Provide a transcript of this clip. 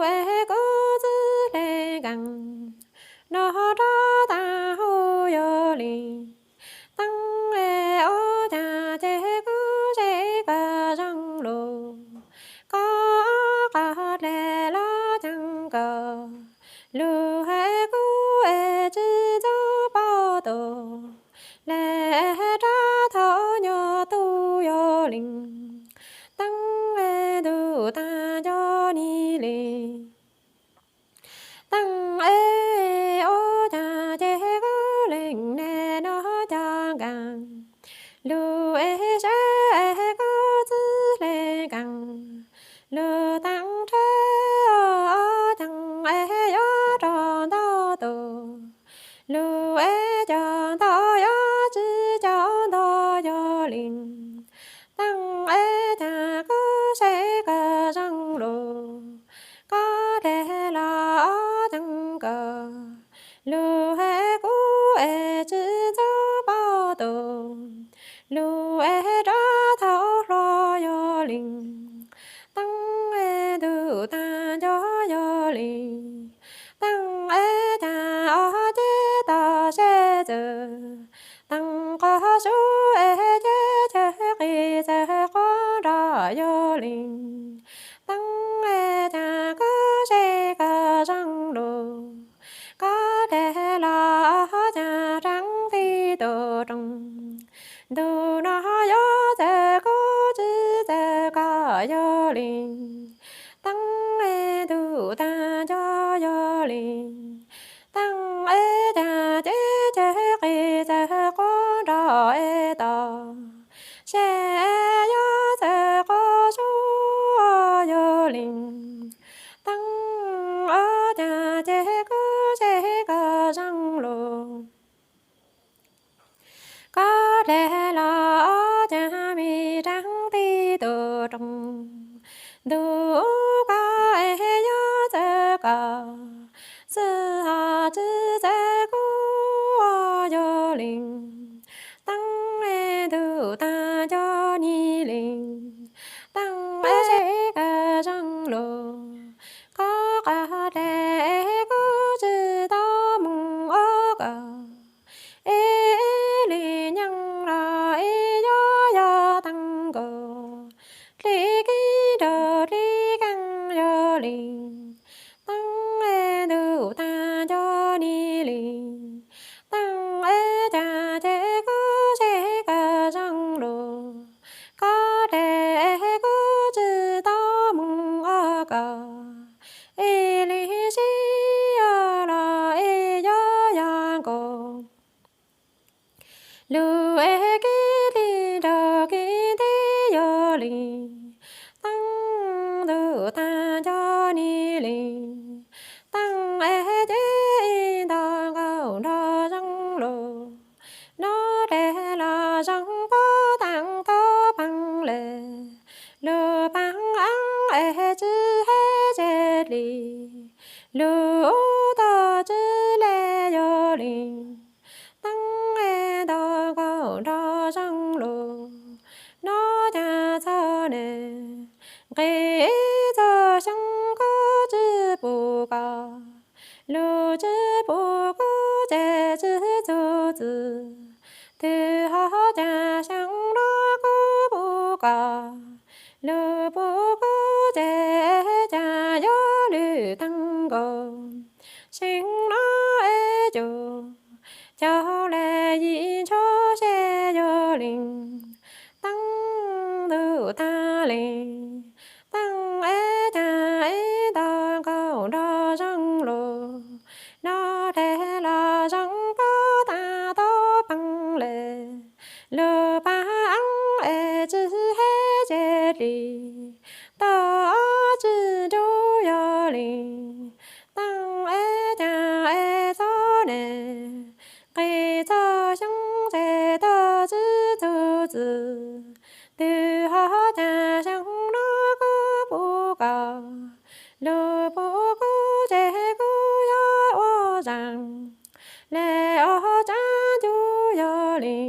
Es kuv txwj hle nkees, noj rov tag hauv yog li. Teeb es ua cas ces kuv seb koj zoo lus, koj qhov dlej los ceev kawg, lus es kuv es tsis txog pom tus, dlej rov thaum nyuag tub yog li. Teeb es ntuj tag nco ni li. Teeb es ua cas ces kuv leej niam noj cov nkees, lus es seb es kuv txwj hle nkees, lus teeb rhawv ceev es yuav rau ntau tus, lus es cov ntau yuav tsis cov ntau yog li. Teeb es cas kuv seb koj zoo lus, koj dlej los ceev kawg, lus es kuv es tsis txog pom tus, lus es rov thaum hluas yog li. Teeb es ntuj tag nco yog li. Teeb es cas ob ceg tau seb txwv, teeb qhov sub es ceg ceg qis txawg quav nroj yog li. Teeb es cas kuv seb koj zoo lus, koj dlej los cas rheev tib tug rooj, ntuj no yuav txawv kuv tsis txawv koj yog li. Teeb es ntuj tag nco yog li. Teeb es cas ceg ceg qis txawg quav nroj es tau, seb yuav txawv qhov sub yog li. Teeb ua cas ces kuv seb koj zoo lus, koj dlej los cas me rheev tib tug rooj, ntuj koj es yuav txawv koj xwb ho tsis txawv kuv yog li. Teeb es ntuj tag nco ni li. Teeb es seb koj zoo lus, koj qhov dlej es kuv tsis tau mus ua koj, ib li nyeej los ib yuav yog teeb nkaus, dli kib nrog dli keej yog li. Teeb es ntuj tag nco ni li. Teeb es cas ces kuv seb koj zoo lus, koj dlej es kuv tsis tau mus ua koj, ib li sib yuav los ib yuav yog nkaus, lus es kib dli nrog kib nti yog li. Teeb ntuj tag nco ni li. Teeb es ces ib nta nkaus nrog zoo lus, noj dlej los zoo pob teeb tau peeb le, lus peeb eeb es tsis hais ceg li, lus ub tau tsis le yog li. Teeb es nta nkaus nrog zoo lus, noj cas txog ne, nqis txog xyoo kuv tsis pum koj, lus tsis pum kuv ces tsis txug txwv, twb ho cas xyoo no kuv pum koj, lus pum kuv ces cas yuav lwm teeb nkaus, xyoo no es cuj caug le yim ntsho seb yog li. Teeb ntuj tag li. Teeb es cas ib nta nkaus nrog zoo lus, noj dlej los zoo pob teeb tau peeb le, lus peeb eeb es tsis hais ceg li, tau ob tsis nrug yog li. Teeb es cas es txog ne, nqis txog xyoo ces tau tsis txug txwv, twb ho cas xyoo no kuv pum koj, lus pum kuv ces kuv yuav ua zaj le ob tsab ncuj yog li.